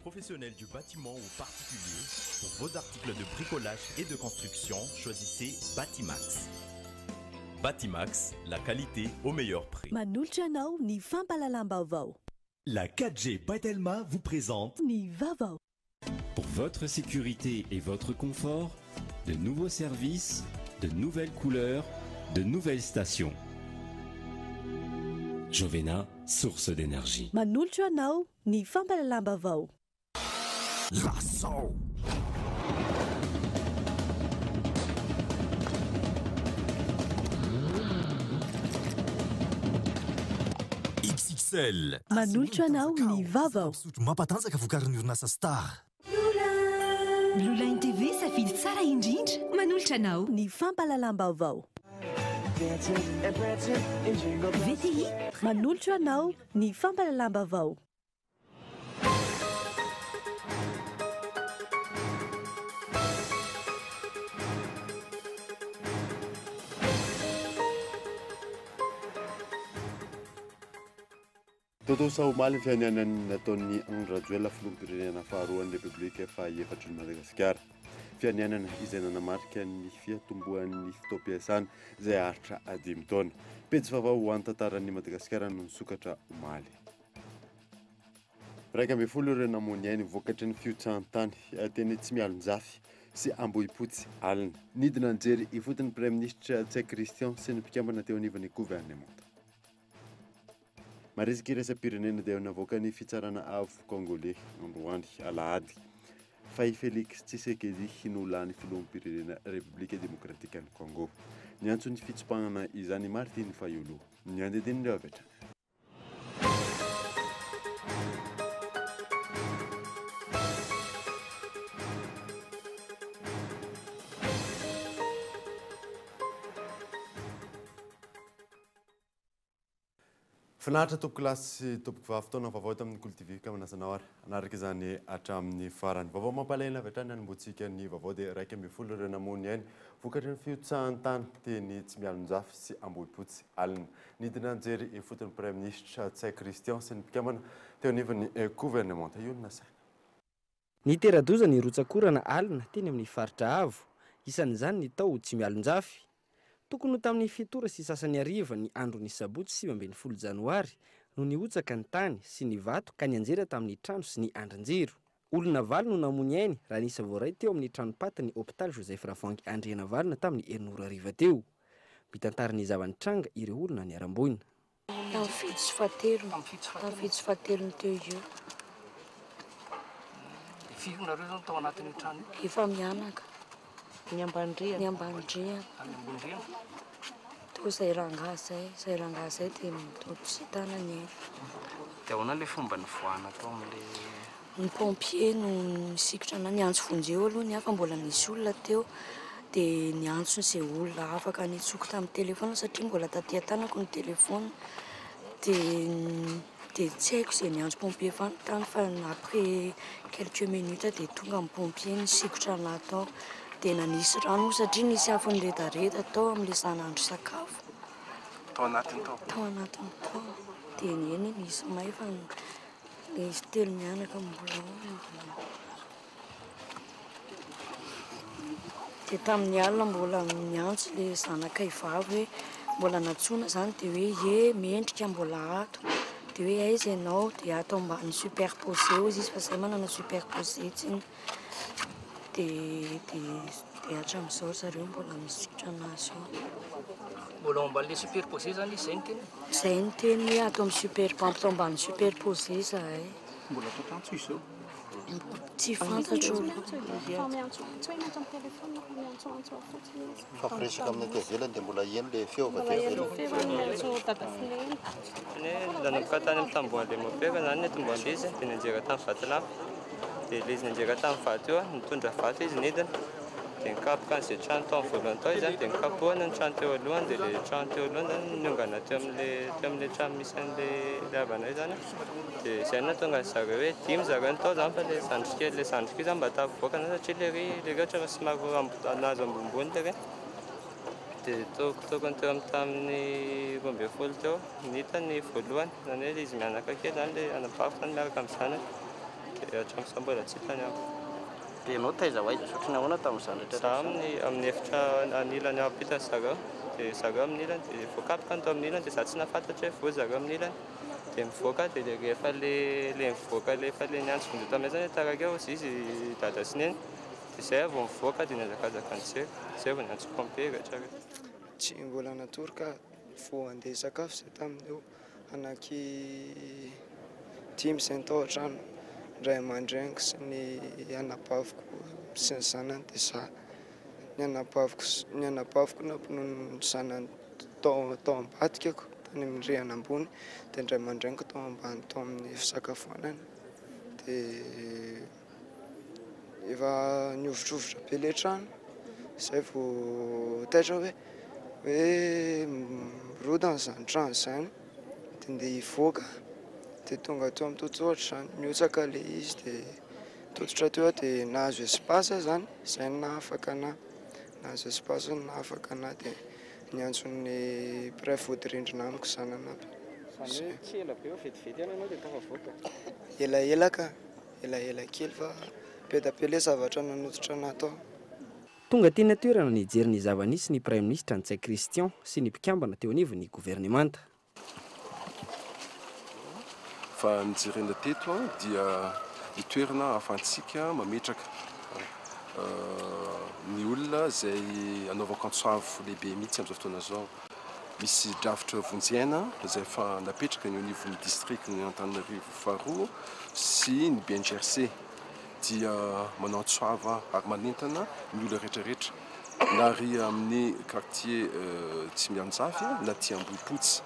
Professionnels du bâtiment ou particuliers, pour vos articles de bricolage et de construction, choisissez Batimax. Batimax, la qualité au meilleur prix. Manolotra anao ny fampahalalam-baovao. La 4G by Telma vous présente Ny vaovao. Pour votre sécurité et votre confort, de nouveaux services, de nouvelles couleurs, de nouvelles stations. Jovena, source d'énergie. Manolotra anao ny fampahalalam-baovao. Lazao! XXL. Manolotra anao ny vaovao. Zava-pisotro mampatanjaka vokarin'ny orinasa Star. Blue Line TV, safidy tsara indrindra. Manolotra anao. Ny fampahalalam-baovao. VTI. Manolotra anao ny fampahalalam-baovao. Tontosa omaly ny fianianana nataon'i Andry Rajoelina filoham-pirenena faharoan'ny Repoblika fahaefatry ny Madagasikara. Fianianana izay nanamarika ny fiatombohan'ny fotoam-piasana izay haharitra dimy taona. Pejy vaovao ho an'ny tantaran'i Madagasikara no nisokatra omaly. 11 ireo namoy ny ainy vokatry ny fihotsahan-tany teny Tsimialonjafy sy Ambohipotsy alina. Nidina nijery ifotony ny Praiminisitra Ntsay Christian sy ny mpikambana teo anivon'ny governemanta. Marisika iraisam-pirenena dia navoakan'ny fitsarana avo Kongoley androany alahady fa i Félix Tshisekedi no lany filoham-pirenena Repoblika Demokratikan'i Congo. Niantso ny fitsipahana izany i Martin Fayulu. Ny andinindin'ireo avy hatrany. Finaritra tompokolahy sy tompokovavy, fotoana vaovao eto amin'ny Kolo TV ka manasa anao ary hanaraka izany hatramin'ny farany. Vaovao mampalahelo avy hatrany hanombohantsika ny vaovao dia 11 ireo namoy ny ainy vokatry ny fihotsahan'ny tany teny Tsimialonjafy sy Ambohipotsy alina. Nidina nijery ifotony Praiminisitra Ntsay Christian sy ny mpikambana teo anivon'ny governemanta. Io no nasaina. Nitera-doza ny rotsak'orana alina teny amin'ny faritra avo, isan'izany ny tao Tsimialonjafy. Tokony ho tamin'ny fito ora sy sasany hariva ny andron'ny sabotsy 19 janoary no nihotsaka ny tany sy ny vato ka nianjera tamin'ny trano sy ny andrin-jiro. Olona valo no namoy ny ainy raha nisy voaray teo amin'ny tranom-patin'ny hopitaly Joseph Ravoahangy Andrianavalona tamin'ny herinora hariva teo. Mitantara ny zava-nitranga ireo olona niharam-boina. Tamin'ny fito sy fahatelo, tamin'ny fito sy fahatelony teo eo. Dia firy nareo zany tao anatin'io trano io? Efa mianaka. Ny ambany rihana. Ny ambany rihana. Any ambony rihana? Teo izay rangahy izay, izay rangahy izay dia toa tsy tana ny ainy. Dia ahoana ilay fomba nivoahana tao amin'ilay. Ny pompier no nisikotra anah, niantso vonjeo aloha ny ahy fa mbola nisy olona teo, dia niantso izay olona afaka nitsoko tamin'ny telephone satria mbola taty an-tanako ny telephone, dia dia tsy haiko izay niantso pompier tany fa après quelques minutes dia tonga ny pompier nisikotra anah tao, dia nanisy rano moa satria nisy afo niredareda tao amin'ilay izaho nahandro sakafo. Tao anatiny tao? Tao anatiny tao, dia eny nisy may fa. Izy telo mianaka mbola ao. Dia tamin'ny alina mbola niantso ilay zanakay vavy hoe mbola nantsoina izany dia hoe ie mendrika mbola ato. Dia hoe aiza ianao? Dia ato ambany superposé hozy izy fa izahay manana superposé tsinona. Dia dia dia hatramin'izao ry zareo mbola misikotra anazy ao. Mbola ao ambanin'ilay superposé izany izy, izay no teniny? Izay no teniny hoe ato amin'ny super, ato ambany superposé izahay. Mbola atao tantso izy izao? Tsy fantatro. Mifampiresaka amin'ny aty ivelany dia mbola heno ilay feo avy aty ivelany. Nanomboka tany amin'ny tambohan'ilay mopera izany ny tombohan'ilay izy dia nianjera tamin'ny vatolampy. Dia ilay izy nianjera tamin'ny vato io, nitondra vato izy nidina. Dia nikapoka an'izay trano tao amin'ny voalohany tao izy dia nikapohany ny trano teo alohany dia ilay trano teo alohany izany niongana teo amin'ilay teo amin'ilay trano misy an'ilay ilay havanay izany. Dia izay no nahatonga an-dry zareo hoe dimy zareo no tao izany fa ilay zandry kely ilay zandriko io izany mba tafavoaka izany satria ilay ery ilay ery ohatra somary nahazo ambonimbony ilay ery. Dia tokotokony teo amin'ny tamin'ny 12 teo no hita ny voalohany, izany hoe ilay izy mianaka kely izany ilay anabaviko izany miaraka amin'ny zanany. Dia. Dia hatramin'izao mbola tsy hita ny amiko. Dia ianao taiza ho aiza sy ohatry ny ahoana tamin'izany rehetra Za amin'ny amin'ny efitra anilany ampitan'ny zareo. Dia zareo amin'ny ilany dia voakapoka ny tao amin'ny ilany dia za tsy nahafantatra hoe voa zareo amin'ny ilany. Dia mivoaka dia le rehefa le le mivoaka le efa le niantso vonjeo taminay zany hoe taraiky eo hozy izy dada sy neny. Dia zay aho vao mivoaka dia nihazakazaka nijery. Zay vao niantso pompier rehetra rehetra. Tsy mbola natory ka vao handeha hisakafo izay tamin'io. Anaky dimy izay ny tao an-trano, ny ray aman-dreniko sy ny anabaviko sy ny zanany dia za. Ny anabaviko ny anabaviko nampinono ny zanany tao tao ambadikako tany amin'ny rihana ambony dia ny ray aman-dreniko tao ambany tao amin'ny fisakafoanana dia efa nihovitrovitra be ilay trano izay vao taitra hoe hoe mirodana izany trano izany dia ndeha hivoaka dia tonga teo amin'ny totohatra izany, nihotsaka ilay izy dia tototra teo aho dia nahazo espace aho izany, izay no nahafaka anah, nahazo espace no nahafaka anah dia niantso ny mpiray vodirindrina amiko izany nanampy. Izany hoe tsy ela be fa vetivety ihany ianao dia tafavoaka? Elaela ka, elaela kely fa be dia be ilay zavatra nanototra anah tao. Tonga teny an-toerana nijery ny zava-nisy ny Praiminisitra Ntsay Christian sy ny mpikambana teo anivon'ny governemanta. Fa ny jerena teto dia ny toerana ahafahantsika mametraka ny olona izay anaovako antso avo lehibe mihitsy amin'izao fotoana izao. Misy drafitra vonjy aina izay efa napetraka eo anivon'ny distrikan'i Antananarivo faharoa sy ny BNGRC. dia manao antso avo aho ary manentana ny olona rehetra rehetra na ary amin'ny quartier Tsimialonjafy na aty Ambohipotsy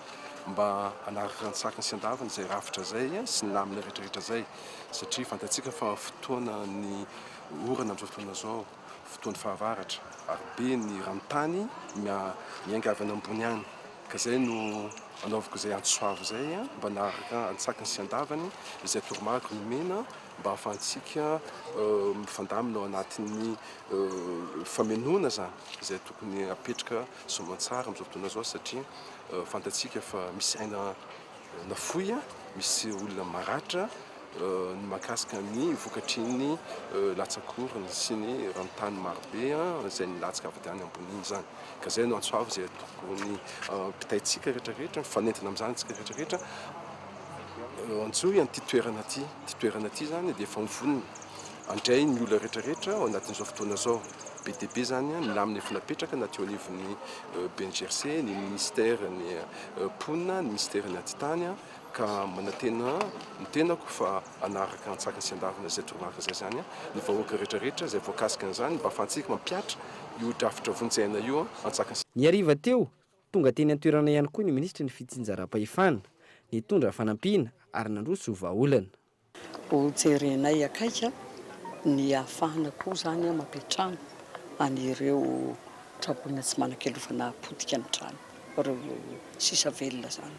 mba hanaraka antsakany sy andavany izay rafitra izay sy ny lamina rehetra rehetra izay satria fantatsika fa fotoana ny orana amin'izao fotoana izao fotoan'ny fahavaratra ary be ny ranontany miainga avy any ambony any ka izay no anaovako izay antso avo izay mba hanaraka antsakany sy andavany izay toromarika nomena mba ahafahantsika mifandamina ao anatin'ny famenoana izany izay tokony hapetraka soamantsara amin'izao fotoana izao satria fantatsika fa misy aina nafoy, misy olona maratra ny mahakasika ny vokatrin'ny latsak'orona sy ny ranontany marobe izay nilatsaka avy any ambony iny izany. Ka izay no antso avo izay tokony ampitaintsika rehetrarehetra, mifanentana amin'izany isika rehetrarehetra. Antsoy an'ity toerana ity. Ity toerana ity izany dia efa mivonona handray ny olona rehetra rehetra ao anatin'izao fotoana izao. Be dia be izany ny lamina efa napetraka na teo anivon'ny BNGRC, ny minisitera ny mponina, ny minisitera ny atitany ka manantena ny tenako fa hanaraka antsakany sy andavana izay toromarika izay izany ny vahoaka rehetra rehetra izay voakasika an'izany mba ahafahantsika mampihatra io drafitra vonjy aina io antsakany sy Ny hariva teo, Tonga teny an-toerana ihany koa ny minisitry ny fitsinjaram-pahefana, nitondra fanampiana ary nandroso vahaolana. Ho jerenay akaiky ny ahafahana koa izany mampiantrano an'ireo traboina tsy manan-kialofana potika ny trano, ireo sisa velona izany.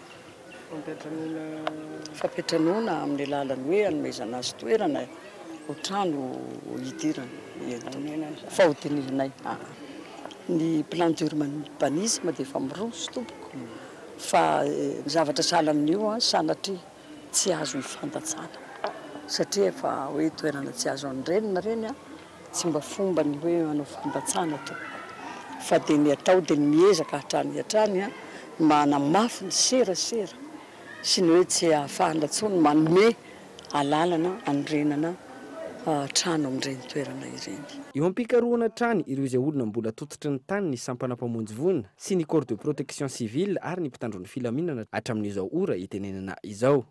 Fampiantranoana. Fampiantranoana amin'ny alalan'ny hoe hanomezana azy toerana ho trano hidirana, fa hodinihinay. Ny plan d'urbanisme dia efa miroso tompoko fa ny zavatra sahala amin'io sanatria tsy azo ifandatsana satria efa hoe toerana tsy azo anorenana ireny tsy mba fomba ny hoe manao fandatsana tompoko fa dia ny atao dia ny miezaka hatrany hatrany manamafy ny serasera sy ny hoe tsy ahafahana intsony manome alalana hanorenana trano amin'ireny toerana ireny. Eo am-pikarohana hatrany ireo izay olona mbola tototry ny tany ny sampana mpamonjy voina sy ny corps de protection civile ary ny mpitandro ny filaminana hatramin'izao ora itenenana izao.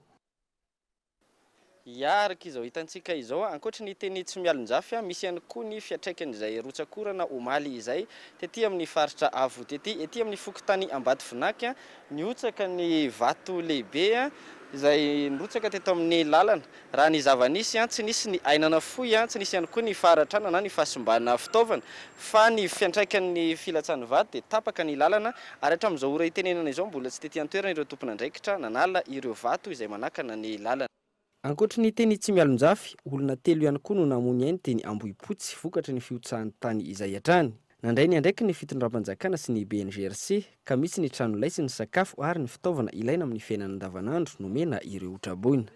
Ia, araka izao hitantsika izao, ankoatry ny teny Tsimialonjafy, misy ihany koa ny fiantraikan'izay rotsak'orana omaly izay tety amin'ny faritra avo tety. Ety amin'ny fokontany Ambatovinaky, nihotsaka ny vato lehibe izay nirotsaka teto amin'ny lalana. Raha ny zava-nisy, tsy nisy ny aina nafoy, tsy nisy ihany koa ny faharatrana na ny fahasimbana fitaovana, fa ny fiantraikan'ny filatsahan'ny vato dia tapaka ny lalana ary hatramin'izao ora itenenana izao mbola tsy tety an-toerana ireo tompon'andraikitra nanala ireo vato izay manakana ny lalana. Ankoatry ny teny Tsimialonjafy, olona telo ihany koa no namoy ny ainy teny Ambohipotsy vokatry ny fihotsahan'ny tany izay hatrany. Nandray ny andraikiny ny fitondram-panjakana sy ny BNGRC ka misy ny tranolay sy ny sakafo ary ny fitaovana ilaina amin'ny fiainana andavanandro nomena ireo traboina.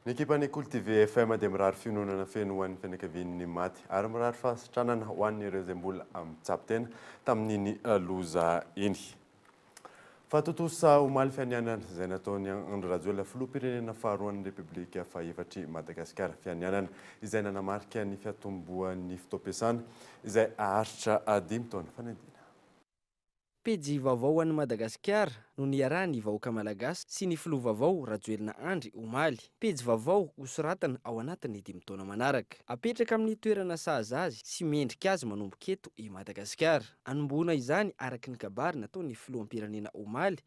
Ny ekipan'ny Kolo TV FM dia mirary fiononana feno ho an'ny fianakavian'ny maty ary mirary fahasitranana ho an'ireo izay mbola mitsabo tena tamin'iny loza iny. Fa tontosa omaly fianianana izay nataon'i Andry Rajoelina filoham-pirenena faharoan'ny Repoblika fahefatr'i Madagasikara. Fianianana izay nanamarika ny fiatombohan'ny fotoam-piasana izay haharitra dimy taona. Fanadihadiana. Pejy vaovao ho an'i Madagasikara no niarahan'ny vahoaka malagasy sy ny filoha vaovao Rajoelina Andry omaly. Pejy vaovao hosoratana ao anatin'ny dimy taona manaraka. Apetraka amin'ny toerana sahaza azy sy mendrika azy manomboka eto i Madagasikara. Anombohana izany araka ny kabary nataon'ny filoham-pirenena omaly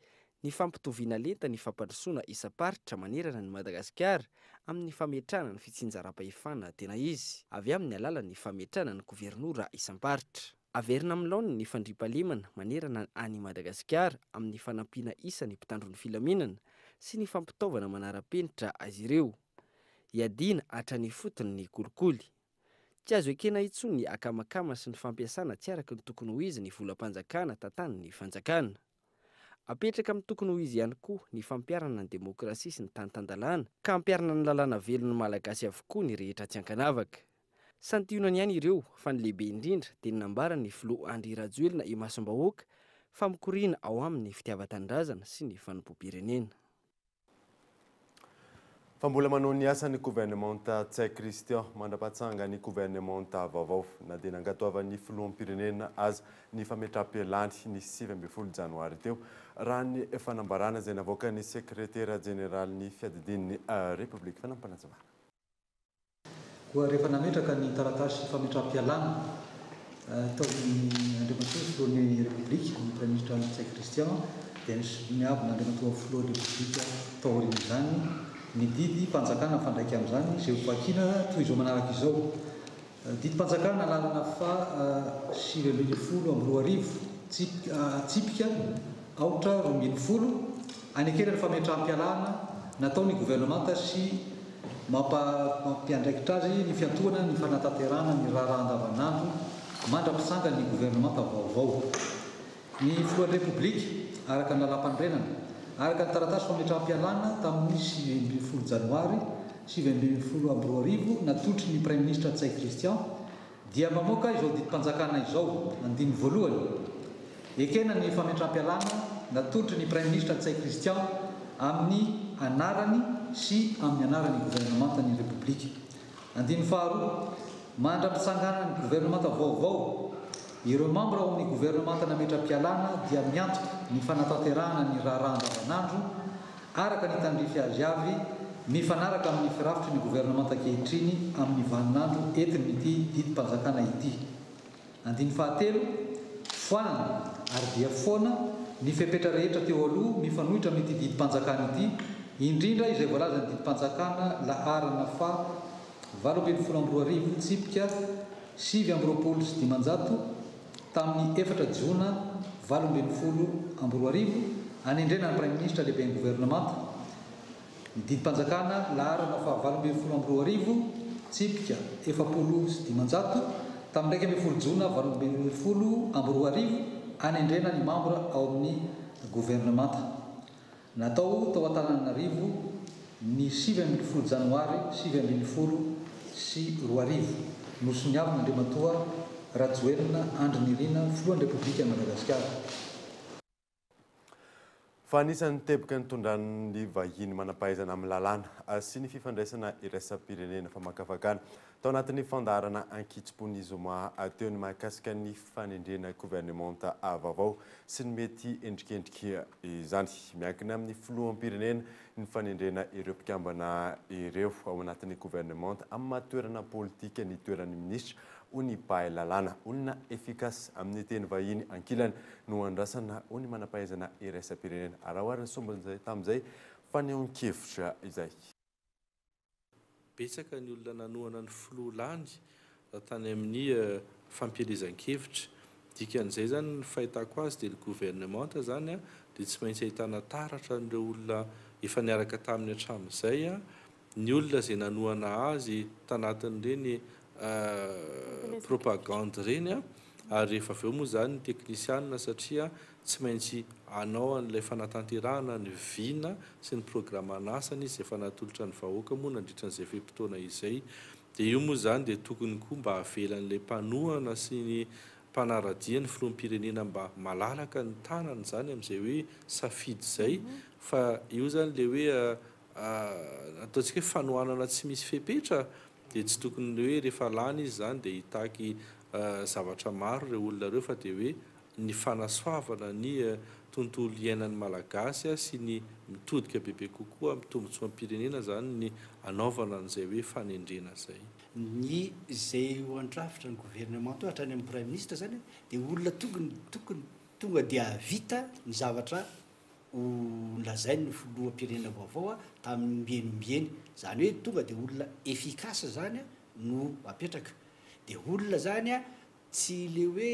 ny fampitoviana lenta ny fampandrosoana isam-paritra manerana an'i Madagasikara amin'ny fametrahana ny fitsinjaram-pahefana tena izy avy amin'ny alalan'ny fametrahana ny governora isam-paritra. Averina amin'ny laoniny ny fandriampahalemana manerana an'i Madagasikara amin'ny fanampiana isa ny mpitandro ny filaminana sy ny fampitaovana manara-penitra azy ireo. Iadiana hatrany ifotony ny kolikoly. Tsy azo ekena intsony ny akamakama sy ny fampiasana tsy araka ny tokony ho izy ny volam-panjakana tantanin'ny fanjakana. Apetraka amin'ny tokony ho izy ihany koa ny fampiharana ny demokrasia sy ny tany tan-dalàna ka hampiharina ny lalàna velon'ny Malagasy avokoa ny rehetra tsy ankanavaka. Santionany ihany ireo fa ny lehibe indrindra dia ny nambaran'ny filoha Andry Rajoelina imasom-bahoaka fa mikoriana ao aminy ny fitiavan-tanindrazana sy ny fanompoam-pirenena. Fa mbola manao ny asany governemanta Ntsay Christian mandra-pahatsanga ny governemanta vaovao na dia nankatoavan'ny filoham-pirenena aza ny fametraham-pialany ny 19 janoary teo, raha ny fanambarana izay navoakan'ny sekretera jeneralin'ny fiadidian'ny Repoblika. Fanampinazavana. Koa rehefa nametraka ny taratasy fametraham-pialana tao amin'ny Andriamatoa Filohan'ny Repoblika, ny Praiminisitra Ntsay Christian, dia nosoniavina Andriamatoa Filohan'ny Repoblika taorian'izany ny didim-panjakana mifandraika amin'izany izay hovakiana toy izao manaraka izao. Didim-panjakana lalana faha 2019 tsipika aotra 12, anekena ny fametraham-pialana nataon'ny governemanta sy mampiandraikitra azy ny fiantohana ny fanatanterahana ny raharaha andavanandro mandra-pitsangan'ny governemanta vaovao. Ny Filohan'ny Repoblika, araka ny Lalàmpanorenana, araka ny taratasy fametraham-pialana tamin'ny 19 janoary 2019 natolotry ny Praiminisitra Ntsay Christian, dia mamoaka izao didim-panjakana izao, andininy voalohany, Ekena ny fametraham-pialana natolotry ny Praiminisitra Ntsay Christian amin'ny anarany sy amin'ny anaran'ny governemantan'ny Repoblika. Andininy faharoa, Mandra-pitsanganan'ny governemanta vaovao, ireo mambra ao amin'ny governemanta nametra-pialana dia miantoka ny fanatanterahana ny raharaha andavanandro araka ny tandrify azy avy mifanaraka amin'ny firafitry ny governemanta ankehitriny amin'ny vaninandro entin'ity didim-panjakana ity. Andininy fahatelo, Foanana ary dia foana ny fepetra rehetra teo aloha mifanohitra amin'ity didim-panjakana ity, indrindra izay voalazan'ny didim-panjakana laharana faha 2018 tsipika 529 tamin'ny efatra jona 2018 anendrena ny Praiminisitra lehiben'ny governemanta, Ny didim-panjakana laharana faha 2018, tsipika 540, tamin'ny 11 jona 2018, anendrena ny mambra ao amin'ny governemanta. Natao tao Antananarivo ny 19 janoary 2019. Nosoniavin'Andriamatoa Rajoelina Andry Nirina, Filohan'ny Repoblikan'i Madagasikara. Fa anisan'ny teboka nitondran'ny vahiny manam-pahaizana amin'ny lalàna sy ny fifandraisana iraisam-pirenena famakafakana tao anatin'ny fandaharana ankitsim-po ny zoma teo ny mahakasika ny fanendrena governemanta vaovao sy ny mety endrikendrika izany. Miankina amin'ny filoham-pirenena ny fanendrena ireo mpikambana ireo ao anatin'ny governemanta amin'ny maha toerana politika ny toeran'ny minisitra hoy ny mpahay lalàna. Olona efficace amin'ny teny vahiny ankilany no andrasana, hoy ny manam-pahaizana iraisam-pirenena. Araho ary ny sombin'izay tamin'izay fanehoan-kevitra izay. Betsaka ny olona nanohana ny filoha lany tany amin'ny fampielezan-kevitra. Dikan'izay izany ny fahitako azy dia ny governemanta izany dia tsy maintsy ahitana taratra an'ireo olona efa niaraka taminy hatramin'izay Ny olona izay nanohana azy tanatin'ireny propagande ireny Ary rehefa avy eo moa izany ny teknisianina satria tsy maintsy hanao an'ilay fanatanterahana ny vina sy ny programan'asany izy izay efa natolotra ny vahoaka moa nandritra an'izay fe-potoana izay. Dia io moa izany dia tokony koa mba avelan'ilay mpanohana sy ny mpanara-dia ny filoham-pirenena mba malalaka ny tanany izany amin'izay hoe safidy izay fa io izany ilay hoe ataontsika hoe fanohanana tsy misy fepetra dia tsy tokony hoe rehefa lany izy izany dia hitaky zavatra maro ireo olona ireo fa dia hoe ny fanasoavana ny tontolo iainan'ny Malagasy sy ny mitodika bebe kokoa amin'ny tombontsoam-pirenena izany ny anaovana an'izay hoe fanendrena izay. Ny izay ho andrafitra ny gouvernement hatrany amin'ny praiminisitra izany dia olona tokony tokony tonga dia hahavita ny zavatra ho nolazain'ny filoham-pirenena vaovao tamin'ny ombieny ombieny. Izany hoe tonga dia olona efficace izany no apetraka. Dia olona izany tsy ilay hoe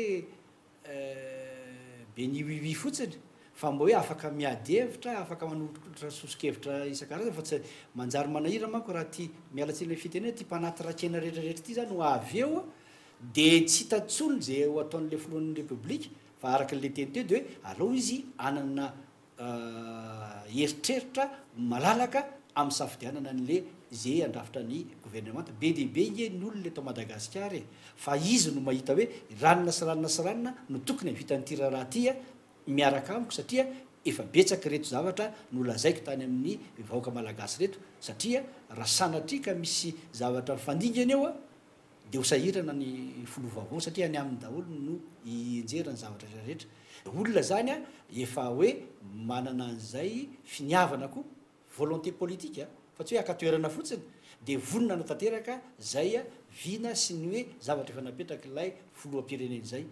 be ny oui oui fotsiny fa mba hoe afaka miady hevitra, afaka manolotra soso-kevitra isan-karazany fa tsy manjary manahirana manko raha ity, miala tsiny ilay fitenenana, ity mpanaty ra-kena rehetra rehetra ity izany ho avy eo dia tsy hita intsony izay ho ataon'ilay filohan'ny Repoblika. Fa araka ilay teny teo dia hoe aleo izy hanana eritreritra malalaka amin'ny safidianana an'le ze handrafitra ny governemanta. Be dia be nge ny olona eto Madagasikara e! Fa izy no mahita hoe ranona sy ranona sy ranona no tokony hahavita an'ity raharaha ity miaraka amiko satria efa betsaka ireto zavatra nolazaiko tany amin'ny vahoaka malagasy ireto satria raha sanatria ka misy zavatra mifandingana eo Dia ho sahirana ny filoha vaovao satria any aminy daholo no hianjera ny zavatra rehetra. Olona izany efa hoe manana an'izay finiavana koa, volonté politique, fa tsy hoe haka toerana fotsiny, dia vonona hanatanteraka izay vina sy ny hoe zavatra efa napetrak'ilay filoham-pirenena izay.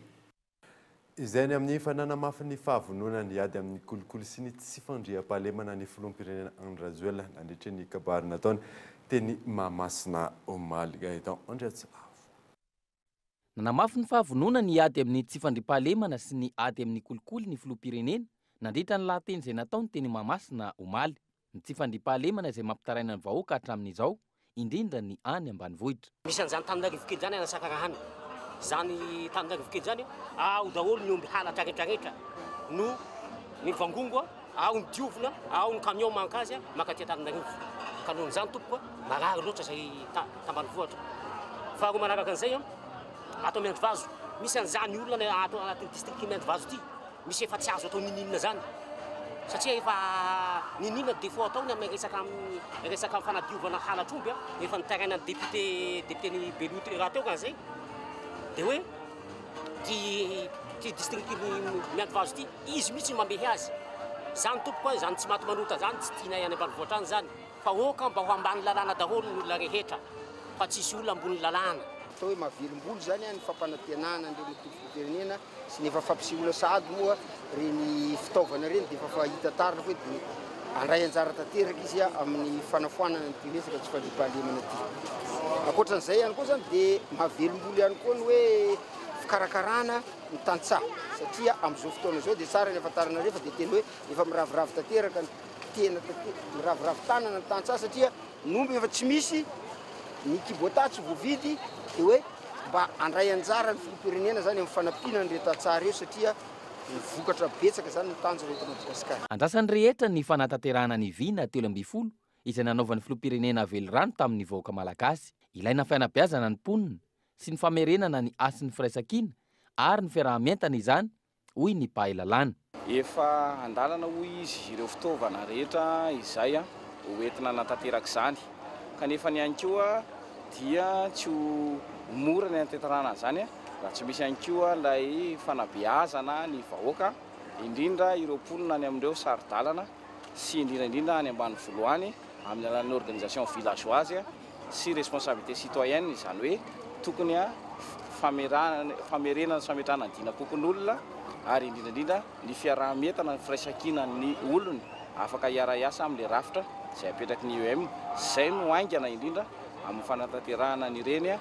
Izay ny amin'ny fananamafy ny fahavononany hiady amin'ny kolikoly sy ny tsy fandriampahalemana ny filoham-pirenena Andry Rajoelina nandritra ny kabary nataony teny Mahamasina omaly. Gaëtan Andriatsilavo. Nanamafy ny fahavononany hiady amin'ny tsy fandriampahalemana sy ny ady amin'ny kolikoly ny filoham-pirenena nandritra ny lahateny izay nataony teny Mahamasina omaly. Ny tsy fandriampahalemana izay mampitaraina ny vahoaka hatramin'izao, indrindra ny any ambanivohitra. Misy an'izany Tananarivo kely izany any Sakarahana. Izany Tananarivo kely izany, ao daholo ny omby halatra rehetrarehetra no mivangongo, ao ny diovina, ao ny camion mankazy mankaty Antananarivo. Ka noho an'izany tompoko, marary loatra izay tambanivohitra. Faharoa manaraka an'izay, ato Miandrivazo, misy an'izany olona ato anatin'ny district Miandrivazo ity. Misy efa tsy azo atao niniana zany satria efa niniana défaut ataony amin'ny resaka amin'ny resaka fanadiovana halatr'omby a, efa nitarainan'ny député député ny Beloha rahateo ka zay de hoe ty ty district Miandrivazo ty izy mihitsy no mamehy azy, zany tompoko a, zany tsy maty manota zany tsy tianay any ambanivohitra any zany fa oka mba ho ambany lalàna daholo ny olona rehetra fa tsisy olona ambony lalàna. Atao hoe mahavelom-bolo izany ny fampanantenana an'ireo mitovy-firenena sy ny efa fampisehoana sahady moa ireny fitaovana ireny dia efa fahita taratra hoe dia handray anjara tanteraka izy amin'ny fanafoanana an'ity resaka tsy fandriampahalemana ity. Ankoatran'izay ihany koa izany dia mahavelom-bolo ihany koa ny hoe fikarakarana ny tantsaha satria amin'izao fotoana izao dia tsara ny ahafantaranareo fa dia tena hoe efa miraviravy tanteraka ny tena miraviravy tanana ny tantsaha satria ny omby efa tsy misy, ny kibota tsy voavidy dia hoe Mba handray anjara ny filoham-pirenena izany amin'ny fanampiana an'ireo tantsaha ireo satria ny vokatra betsaka izany no tanjona eto Madagasikara. Andrasan'ny rehetra ny fanatanterahana ny vina 13 izay nanaovan'ny filoham-pirenena velirano tamin'ny vahoaka malagasy. Ilaina fanabeazana ny mponina sy ny famerenana ny hasin'ny firaisankina ary ny fiaraha-mientana izany hoy ny mpahay lalàna. Efa an-dalana hoy izy ireo fitaovana rehetra izay ho entina hanatanteraka izany kanefa ihany koa dia tsy ho mora ny hanatanterahana an'izany raha tsy misy ihany koa ilay fanabeazana ny vahoaka indrindra ireo mponina any amin'ireo saro-dalana sy indrindra indrindra any ambanivolo any amin'ny alalan'ny organisation villageoise sy responsabilité citoyenne, izany hoe tokony famerenana sy fametrahana ny dinam-pokonolona ary indrindra indrindra ny fiaraha-mientana, ny firaisankinan'ny olony afaka hiara-hiasa amin'ilay rafitra izay apetraky ny IEM. Izay no haingana indrindra amin'ny fanatanterahana an'ireny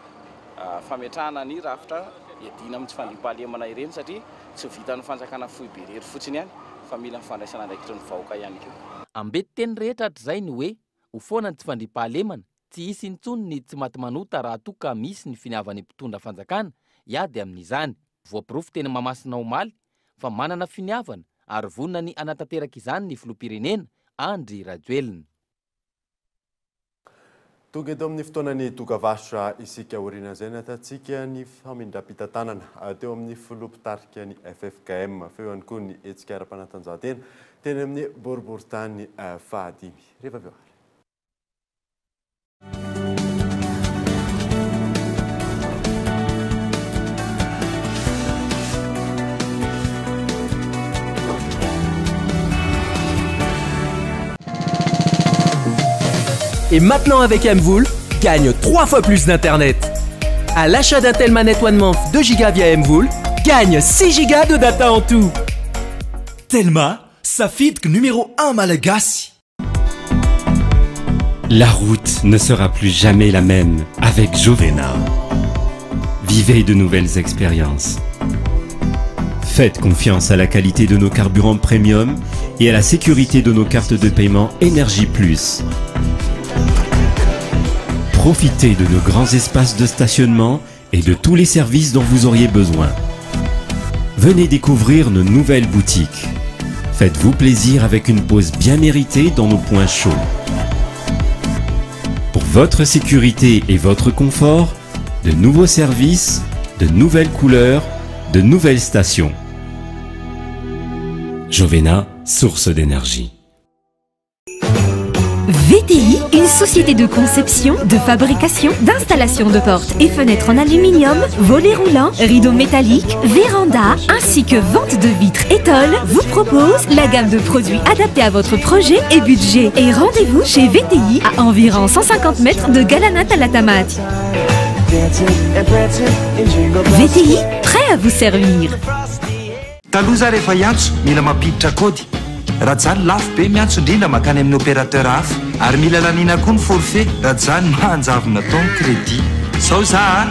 fametrahana ny rafitra hiadiana amin'ny tsy fandriampahalemana ireny satria tsy vitan'ny fanjakana foibe irery fotsiny ihany fa mila ny fandraisana andraikitry ny vahoaka ihany koa. Ambetiteny rehetra hatrizay ny hoe Ho foana ny tsy fandriampahalemana, tsy hisy intsony ny tsy maty manota raha toa ka misy ny finiavan'ny mpitondra fanjakana hiady amin'izany. Voaporofo teny Mahamasina omaly fa manana finiavana ary vonona ny hanatanteraka izany ny filoham-pirenena, Andry Rajoelina. Tonga eto amin'ny fotoanan'ny dokavarotra isika aorian'izay nahitantsika ny famindram-pitantanana teo amin'ny filoha mpitarika ny ffkm feo ihany koa ny hetsika ara-panatanjahantena teny amin'ny boriborintany fahadimy. Rehefa avy eo ary. Et maintenant avec Mvoul, gagne 3 fois plus d'internet. À l'achat d'un Telma Net One Month 2 Go via Mvoul, gagne 6 Go de data en tout. Telma, safidiko numéro 1 malagasy. La route ne sera plus jamais la même avec Jovena. Vivez de nouvelles expériences. Faites confiance à la qualité de nos carburants premium et à la sécurité de nos cartes de paiement Énergie Plus. Profitez de nos grands espaces de stationnement et de tous les services dont vous auriez besoin. Venez découvrir nos nouvelles boutiques. Faites-vous plaisir avec une pause bien méritée dans nos points chauds. Pour votre sécurité et votre confort, de nouveaux services, de nouvelles couleurs, de nouvelles stations. Jovena, source d'énergie. VTI, une société de conception, de fabrication, d'installation de portes et fenêtres en aluminium, volets roulants, rideaux métalliques, véranda, ainsi que vente de vitres et tôles, vous propose la gamme de produits adaptés à votre projet et budget. Et rendez-vous chez VTI à environ 150 mètres de Galana Talatamaty. VTI, prêt à vous servir. Taloha za rehefa hiantso mila mampiditra kaody. Raha tsy zany lafo be miantso indrindra makany amin'ny opérateur hafa. Ary mila laniana koa ny forfait raha tsy zany manjavona tao ny crédit. Zao za a!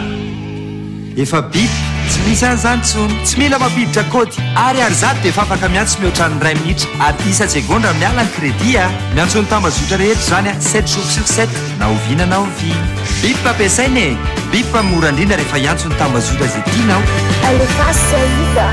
Efa bip, tsy misy an'izany intsony. Tsy mila mampiditra kaody. Ary ary zato dia efa afaka miantso mihoatra ny iray minitra ary isa-tsegondra miala ny crédit a! Miantso ny tambazotra rehetra izany a! Sept jours sur sept na oviana na oviana. Bip ampiasaina e! Bip mora indrindra rehefa hiantso ny tambazotra izay tianao. Alefaso hita.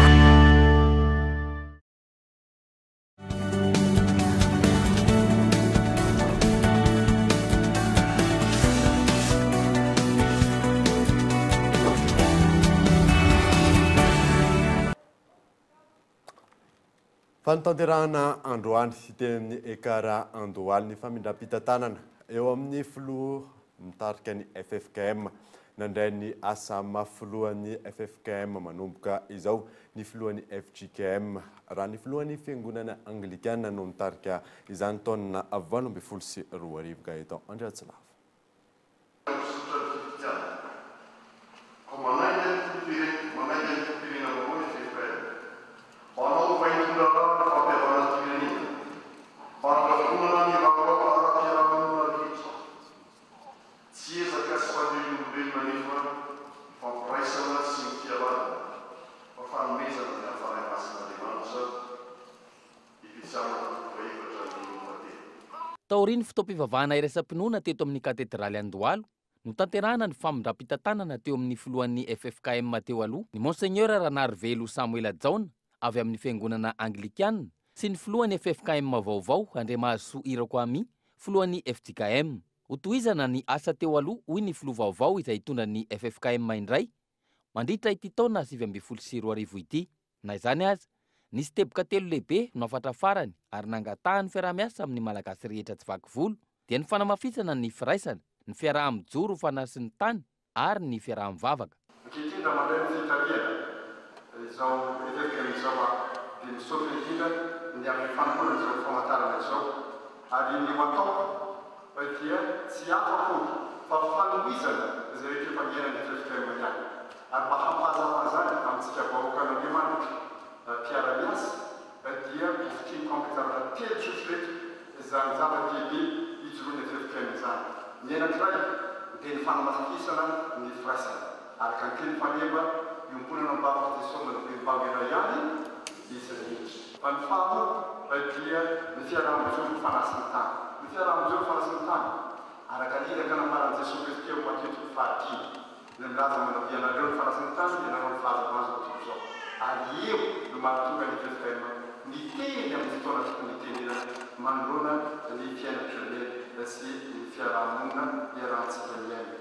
Fanatanterahana androany teny amin'ny Ekar Andohalo ny famindram-pitantanana eo amin'ny filoha mitarika ny ffkm. Nandray ny asa maha filohan'ny ffkm manomboka izao ny filohan'ny fjkm. Raha ny filohan'ny fiangonana anglikana no nitarika izany taona 2018 Gaëtan Andriatsilavo. Koa manainga ny filoham-pirenena, manainga ny filoham-pirenena vaovao ny ffkm mba hanao vaindohan-draharaha ny fampihavanam-pirenena, mba handravonana ny raharaha ara-piarahamonina rehetra. Tsy ezaka sy fanirian'olombelona anefa ny fampiraisana sy ny fihavanana fa fanomezana avy amin'ny Fanahy Masin'Andriamanitra. Efesiana toko fahefatra andininy fahatelo. Taorian'ny fotoam-pivavahana iraisam-pinoana teto amin'ny Katedraly Andohalo, notanterahana ny famindram-pitantanana teo amin'ny filohan'ny ffkm teo aloha, ny Monseigneur Ranarivelo Samoela Jaona avy amin'ny Fiangonana Anglikana sy ny filohan'ny ffkm vaovao Andriamahazosoa Irako Ami, filohan'ny fjkm. Hotohizana ny asa teo aloha hoy ny filoha vaovao izay hitondra ny ffkm indray mandritra ity taona 2019 ity. Na izany aza, nisy teboka telo lehibe no hafatra farany ary nangatahany fiaraha-miasa amin'ny Malagasy rehetra tsy vaky volo dia ny fanamafisana ny firaisana, ny fiaraha-mijoro ho fanasin'ny tany ary ny fiaraha-mivavaka. Ankehitriny raha mandray ny fitarihana izao ffkm izao aho dia misaotra indrindra ny amin'ny fanolorana izao famantarana izao ary ny ho ataoko dia tsy hafa akory fa fanohizana izay rehetra efa niainan'ny ffkm ihany. Ary mba hampahazava an'izany amintsika vahoakan'Andriamanitra mpiara-miasa dia hofintiniko amin'ny zavatra telo tsotra ireto izany zava-dehibe ijoroan'ny ffkm izany. Ny anankiray dia ny fanamafisana ny firaisana. Araka ny teny faneva iombonana am-bavak'i Jesoa manao hoe mba ho iray ihany izy rehetra. Fa ny faharoa dia ny fiaraha-mijoro ho fanasin'ny tany. Ny fiaraha-mijoro ho fanasin'ny tany, araka ny iraka nambaran'i Jesoa Kristy ao Matio toko fahadimy. Ilay milaza manao ianareo ny fanasin'ny tany, ianareo ny fahazavan'izao tontolo izao. Ary eo no mahatonga ny ffkm miteny amin'ny fotoana tokony hitenenana manoloana ny fiainam-pirenena sy ny fiaraha-monina iarahantsika miaina.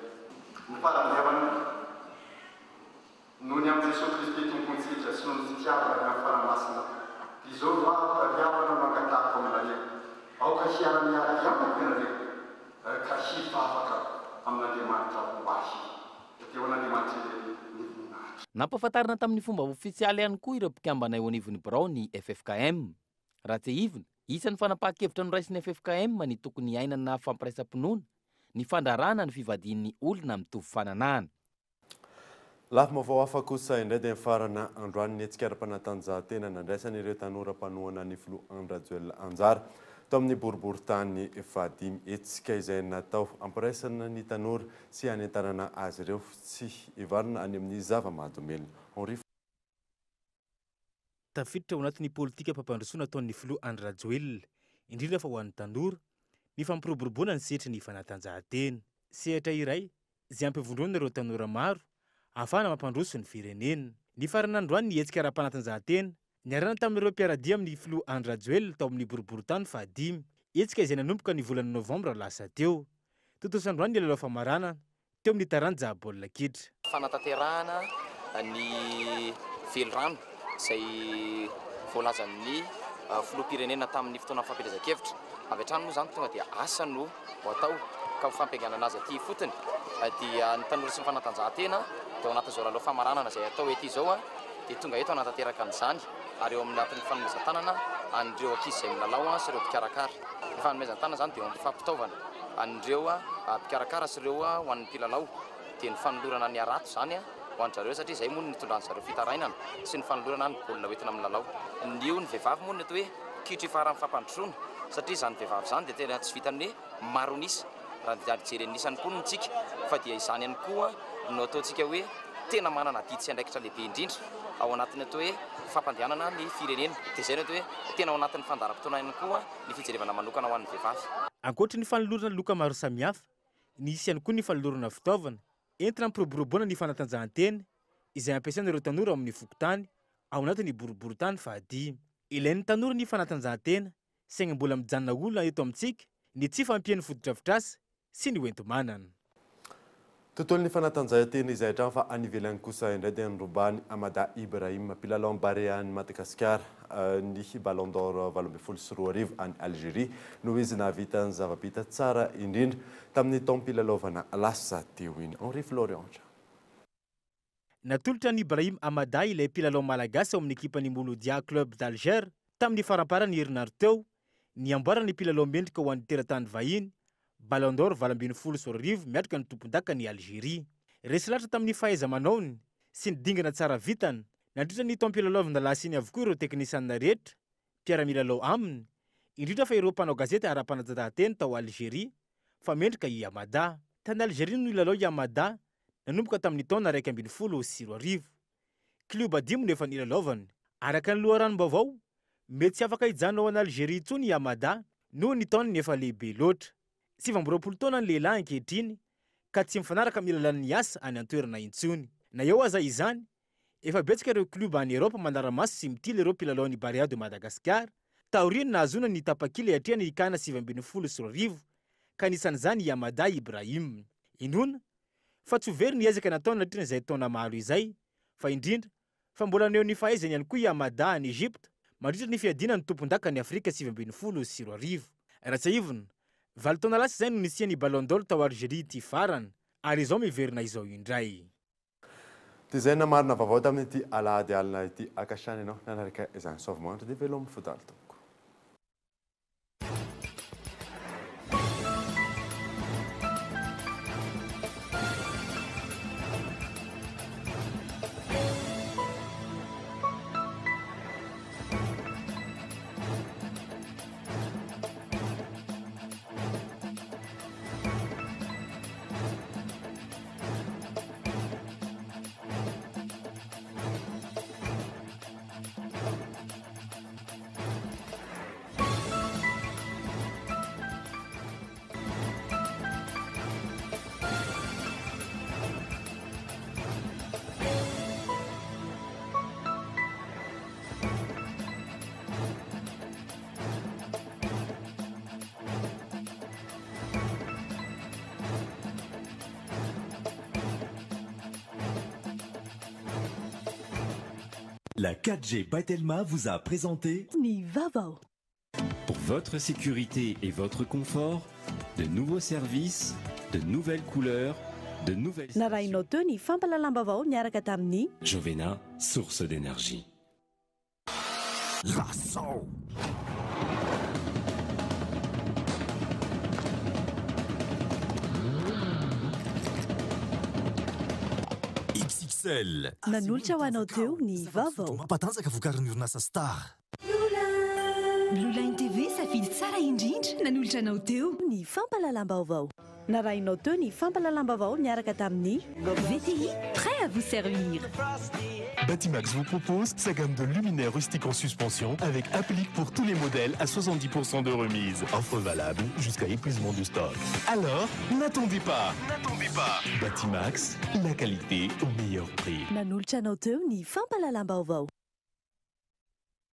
Ny faharavana noho ny amin'i Jesoa Kristy Tompontsika sy noho ny fitiavana avy amin'ny Fanahy Masina, dia izao no aho tadiavana no angatahako aminareo, aoka hiara-miady amiko ianareo ka hivavaka amin'Andriamanitra ho ahy. Dia ho an'Andriamanitra irery ny voninahitra. Nampahafantarina tamin'ny fomba ofisialy ihany koa ireo mpikambana eo anivon'ny birao ny ffkm. Raha tsiahivina, isan'ny fanapahan-kevitra noraisin'ny ffkm ny tokony hiainana fampiraisam-pinoana, ny fandrarana ny fivadian'ny olona mitovy fananahana. Lafim-baovao hafa kosa indray dia nifarana androany ny hetsika ara-panatanjahantena nandraisan'ireo tanora mpanohana ny filoha Andry Rajoelina anjara tao amin'ny boriborintany fahadimy. Hetsika izay natao hampiraisana ny tanora sy hanentanana azy ireo tsy hivarina any amin'ny zava-mahadomelina. Henri. Tafiditra ao anatin'ny politikam-pampandrosoana ataon'ny filoha Andry Rajoelina, indrindra fa ho an'ny tanora, ny fampiroboroboana ny sehatry ny fanatanjahantena. Sehatra iray izay hampivondrona ireo tanora maro ahafahana mampandroso ny firenena. Nifarana androany ny hetsika ara-panatanjahantena niarahana tamin'ireo mpiara-dia amin'ny filoha Andry Rajoelina tao amin'ny boriborintany fahadimy. Hetsika izay nanomboka ny volana novambra lasa teo. Tontosa androany ny lalao famaranana teo amin'ny taranja baolina kitra. Fanatanterahana ny velirano izay voalazan'ny filoham-pirenena tamin'ny fotoana fampielezan-kevitra. Avy hatrany moa izany tonga dia asa no ho atao ka ho fampiainganana azy aty ifotony dia ny tanora sy ny fanatanjahantena dia ao anatin'izao lalao famaranana izay atao ety izao dia tonga eto hanatanteraka an'izany ary eo anatin'ny fanomezan-tanana an'ireo ankizy izay milalao sy ireo mpikarakara. Ny fanomezan-tanana izany dia eo amin'ny fampitaovana an'ireo mpikarakara sy ireo ho an'ny mpilalao dia ny fanolorana ny harato izany ho an-dry zareo satria izay moa no nitondran-dry zareo fitarainana sy ny fanolorana ny baolina hoentina milalao. Ny eo ny vehivavy moa no atao hoe kitro ifaharan'ny fampandrosoana satria izany vehivavy izany dia tena tsy vitan'ny hoe maro an'isa raha jeren'ny isan'ny mponina isika fa dia izany ihany koa no ataontsika hoe tena manana adidy sy andraikitra lehibe indrindra ao anatin'ny atao hoe fampandehanana ny firenena. Dia izay no atao hoe tena ao anatin'ny fandaharam-potoana ihany koa ny fijerevana manokana ho an'ny vehivavy. Ankoatry ny fanolorana loka maro samihafa, nisy ihany koa ny fanolorana fitaovana entina hampiroboroboana ny fanatanjahantena izay ampiasaina ireo tanora ao amin'ny fokontany ao anatin'ny boriborintany fahadimy. Ilain'ny tanora ny fanatanjahantena saingy mbola mijanona olana eto amintsika ny tsy fahampian'ny fotodrafitrasa sy ny hoenti-manana. Tontolon'ny fanatanjahantena izay hatrany fa any ivelany kosa indray dia norobahan'i Amada Ibrahim, mpilalaon'ny Barea an'i Madagasikara, ny Ballon d'Or 2018 any Algerie noho izy nahavita ny zava-bita tsara indrindra tamin'ny taom-pilalaovana lasa teo iny. Henri Florian. Natolotra an'i Ibrahim Amada ilay mpilalao malagasy ao amin'ny ekipan'ny Mouloudia Club d'Alger tamin'ny faramparan'ny herinandro teo ny amboaran'ny mpilalao mendrika ho an'ny teratany vahiny Ballon d'Or 2018 miatrika ny tompondakan'i Algerie. Resy lahatra tamin'ny fahaiza-manaony sy ny dingana tsara vitany nandritra ny taom-pilalaovana lasa iny avokoa ireo teknisianina rehetra mpiara-milalao aminy, indrindra fa ireo mpanao gazety ara-panatanjahantena tao Algerie fa mendrika i Amada. Tany Algerie no nilalao i Amada nanomboka tamin'ny taona 2011. Klioba dimy no efa nilalaovany. Araka ny loharanom-baovao, mety tsy afaka hijanona ao an'Algerie intsony i Amada noho ny taonany efa lehibe loatra. 29 taona ny lehilahy ankehitriny ka tsy mifanaraka amin'ny lalàn'ny asa any an-toerana intsony. Na eo aza izany, efa betsaka ireo klioba any Eropa manara-maso sy mitily ireo mpilalaon'ny Barea de Madagascar taorian'ny nahazoana ny tapakila hiatrehana ny Can 2019 ka anisan'izany i Amada Ibrahim. Inoana fa tsy ho very ny ezaka nataony nandritra izay taona maro izay fa indrindra fa mbola haneho ny fahaizany ihany koa i Amada any Egypta mandritra ny fiadiana ny tompondakan'i Afrika 2019. Raha tsiahivina, valo taona lasa izay no nisian'ny Ballon d'Or tao Algerie ity farany ary izao miverina izao indray. Dia izay namarina vaovao tamin'ity alahady alina ity. Ankasitrahana ianao nanaraka izany. Soavimandry dia veloma fodalo tompoko. La 4G by Telma vous a présenté Ny vaovao. Pour votre sécurité et votre confort, de nouveaux services, de nouvelles couleurs, de nouvelles... Narahinao teo ny fampahalalam-baovao niaraka tamin'ny Jovena, source d'énergie. Lazao! XXL. Nanolotra ho anao teo ny vaovao. Mampatanjaka vokarin'ny orinasa Star. Blue Line TV safidy tsara indrindra nanolotra anao teo ny fampahalalam-baovao. Narahinao teo ny fampahalalam-baovao niaraka tamin'ny VTI, prêt à vous servir. Batimax vous propose sa gamme de luminaires rustiques en suspension avec applique pour tous les modèles à 70% de remise. Offre valable jusqu'à épuisement du stock. Alors, n'attendez pas. N'attendez pas. Batimax, la qualité au meilleur prix. Nanolotra anao teo ny fampahalalam-baovao.